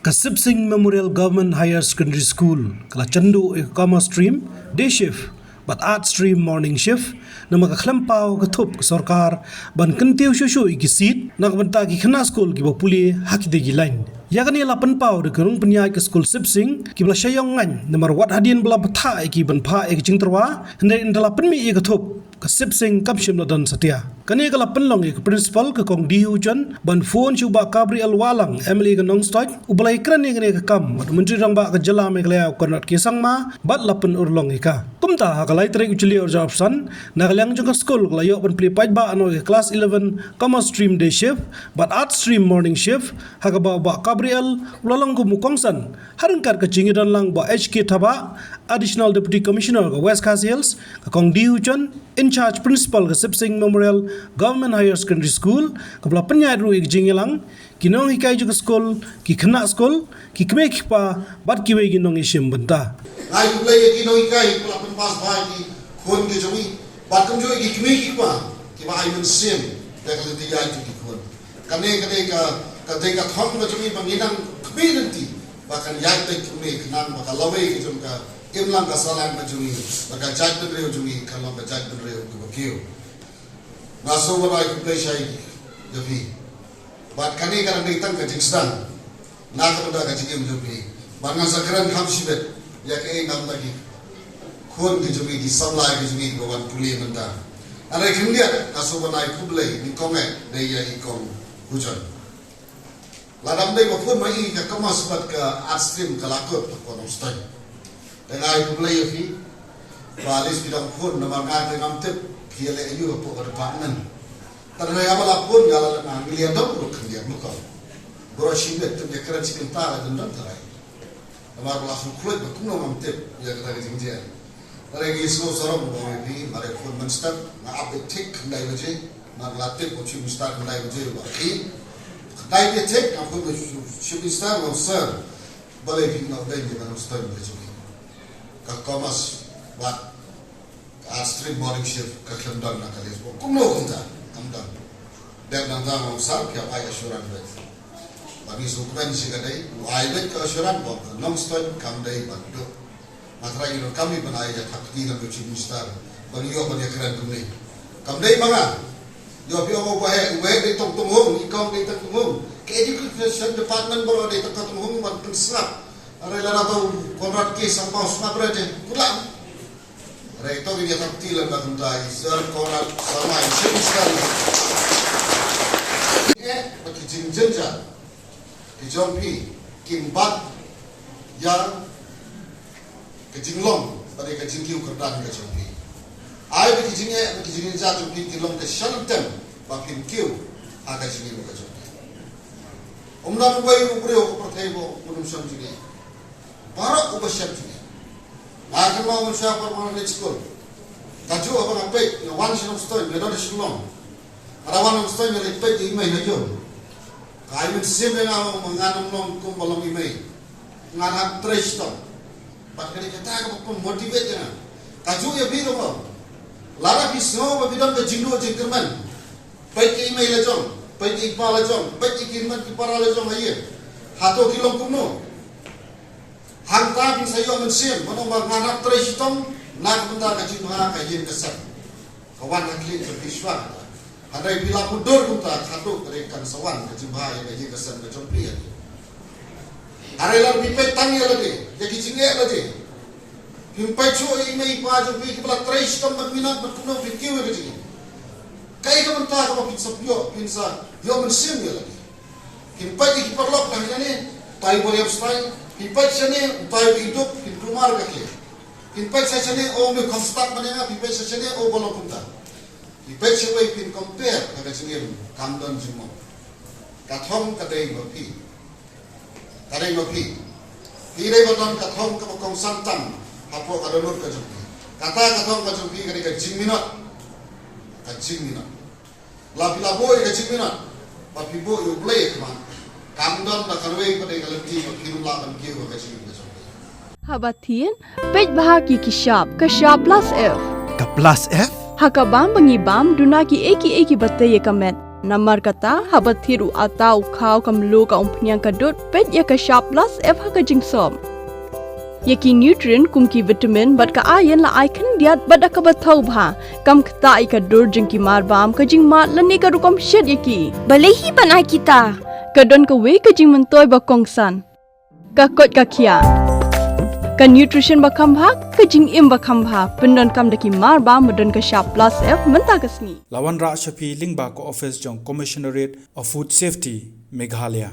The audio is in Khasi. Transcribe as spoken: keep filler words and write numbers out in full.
Ka Sip Sing Memorial Government Higher Secondary School ka la chanduh ïa ka Commerce Stream Day Shift bad Arts Stream Morning Shift namar ka khlem paw ka thup ka sorkar ban kyntiew shuh shuh ïa ki seat na ka bynta ki khynnah skul kiba pule ha kitei ki lain. Ïa kane la pynpaw da ki nongpynïaid ka skul Sip Sing kiba la shah ïong ngaiñ namar wat hadien ba la bthah ïa ki ban phah ïa ka jingtyrwa, hynrei ynda la pynmih ïa ka thup, ka Sip Sing kam shym la don satia. Kane ka la pynlong ïa ka Principal, ka Kong D. Hugh John, ban phone sha u Bah Gabriel Wahlang, M L A ka Nongstoiñ, uba la ïakren ïa kane ka kam bad u Myntri Rangbah ka jylla Meghalaya, u Conrad K. Sangma, bad la pynurlong ïa ka. Kumta, ha ka lai tarik u Jylliew arhajar arphew san, na ka liang jong ka skul ka la ïoh ban plie paidbah noh ïa ka Class eleven Commerce Stream Day Shift bad Arts Stream Morning Shift, ha kaba u Bah Gabriel u la long kum u kongsan ha ryngkat ka jingïadon lang u Bah H K Thabah, Additional Deputy Commissioner ka West Khasi Hills, ka Kong D. Hugh John, In-charge Principal ka Sip Sing Memorial Government Higher Secondary School, kaba la pynïaid ruh ïa ka jingïalang, ki nonghikai jong ka skul, ki khynnah skul, ki kmie ki kpa bad kiwei ki nongïashim bynta. Nga ai khublei ïa ki nonghikai kiba la pynpaw bha ïa ki khun ki jong ngi bad kumjuh ïa ki kmie ki kpa kiba ai mynsiem ïa ka lynti ïaid jong ki khun. Kane ka dei ka, ka dei ka thong ka jong ngi ba ngi nang khmih lynti ba kan ïaid beit kumne khnang ba ka lawei ka jong ka imlang ka sahlang ka jong ngi, ba ka jaitbynriew jong ngi kan long ka jaitbynriew kaba kiew. Nga sngewbha ban ai khublei shai ïa phi. Bad kane ka dang dei tang ka jingsdang na ka bynta ka jingim jong phi. Bad ngan sa kren kham shibit ïa kaei na ka bynta ki khun ki jong ngi, ki samla ki jong ngi kiba wan pule mynta. Hynrei khyndiat nga sngewbha ban ai khublei nyngkong eh dei ïa i Kong Hugh John. Lada ym dei ba phone ma i ka Commerce bad ka Arts Stream ka la kut ha ka Nongstoiñ. Te nga ai khublei ïa phi. Ba at least phi dang phone namar nga te ngam tip phi ïaleh aïu hapoh ka department. Tang haba la phone nga la leh, nga ngi ïa dom ruh khyndiat, mukam. Baroh shi miet tip ïa kren shi kynta la dang don tharai. Namar ba la shu khlem ba kumno ngam tip ïa kata ka jingjia. Tare ngi sngewsarong ba ong ïa phi, mar ïa phone mynstep nga ap beit thik khyndai baje. Mar la tip ba u Chief Minister khyndai baje ba phi. Khyndai baje thik nga phone ba u Chief Minister ba ong sir, balei phi noh dei ïa ka Nongstoiñ ka jong ngi. Ka Commerce bad Arts Stream Morning Shift ka khlem don na ka list. Kumno kumta? Kam don. Dep nangta nga ong sir, phi hap ai assurance beit. Ba ngi sngewkmen shi ka dei, u ai beit ka assurance ba ka Nongstoiñ kam dei ban duh. Nga trai ngi donkam hi ban ai ïa ka kti na u Chief Minister ba ngi ïoh ban ïakren kumne. Kam dei ma nga. Ïoh phi ong u Bah Heh, u Bah Heh dei tang Tunghung, i Kong dei tang Tunghung. Ka Education Department baroh dei tang ka Tunghung ban pynsngap. Hynrei lada u Conrad K. Sangma u sngap re te, kulam. Hynrei to ngin ïa tang kti lem bad kumta i Sir Conrad Sangma i Chief Minister. Eh, ba ki jingjynjar ki jong phi kin bat ïa ka jinglong bad ïa ka jingkiew kyrdan ka jong phi. Ai ba ki jingeh, ba ki jingjynjar jong phi kin long ka shalynter ba phin kiew ha ka jingim ka jong phi. Ym don uwei u briew ha ka pyrthei ba un ym shon jingeh. Baroh uba shem jingeh. Nga kynmaw mynshuwa por ba nga leit skul. Kajuh haba nga peit, nga wan sha Nongstoiñ, nga don ha Shillong. Haba wan Nongstoiñ nga leit peit ïa i mei ha ïew. Ka ai mynsiem ïa nga ba ngan ym long kumba long i mei. Ngan hap trei shitom. Bad ka dei kata kaba pynmotivate ïa nga. Kajuh ïa phi ruh. Lada phi sngew ba phi don ka jingduh jingkyrmen, peit ïa i mei la jong, peit ïa i pa la jong, peit ïa ki hynmen ki para la jong ha ïing. Hato ki long kumno? Hangta phin sa ïoh mynsiem ban ong ba ngan hap trei shitom na ka bynta ka jingbha ka ïing ka sem. Ka wan ha khlieh jong phi shuwa kata. Hynrei phi la mutdur kumta, hato ka dei kan sa wan ka jingbha ïa ka ïing ka sem ka jong phi ïa. Hynrei lada phi peit tang ïa lade, ïa ki jingeh lade. Phim peit shuh ïa i mei i pa jong phi kiba la trei shitom bad minot bad kumno phin kiew ïa ka jingim. Kaei ka bynta kaba phin sa ïoh, phin sa ïoh mynsiem ïa lade. Phin peit ïa ki paralok na shane, utai uba riam stai, phin peit shane, utai uba iduk, phin kulmar ka khleh. Phin peit sa shane, o me kham stad ban ïa nga, phin peit sa shane, o ba long kumta. Phin peit shawei phin compare ha ka jingim, kam don jingmut. Ka thong ka dei ma phi. Ka dei ma phi. Phi dei ba don ka thong kaba kongsan tam hapoh ka dohnud ka jong phi. Kata ka thong ka jong phi ka dei ka jingminot. Ka jingminot. La phi la buh ïa ka jingminot, ba phi buh ïa U Blei ha khmat, kam don da kawei pat de ka lynti ba phin ym lah ban kiew ha ka jingim ka jong phi. Haba thied, peit bha ki ki shap, ka shap plus F. Ka plus F? Ha ka bam ba ngi bam, duna kiei kiei kiba tei ïa ka met. Namar kata, haba thied u atta, u khaw, ka mluh, ka umphniang, ka dud, peit ïa ka shap plus F ha ka jingsop. Ïa ki nutrient kum ki vitamin bad ka iron la ai khyndiat bad da kaba thaw bha. Kam ktah ïa ka dur jong ki marbam, ka jingmad lane ka rukom shet ïa ki. Balei hi ban ai kita? Ka don kawei ka jingmyntoi ba kongsan. Ka koit ka khiah. Ka nutrition ba kham bha, ka jingim ba kham bha. Pyndonkam da ki marbam ba don ka shap plus F mynta ka sngi. La wanrah sha phi lyngba ka office jong Commissionerate of Food Safety, Meghalaya.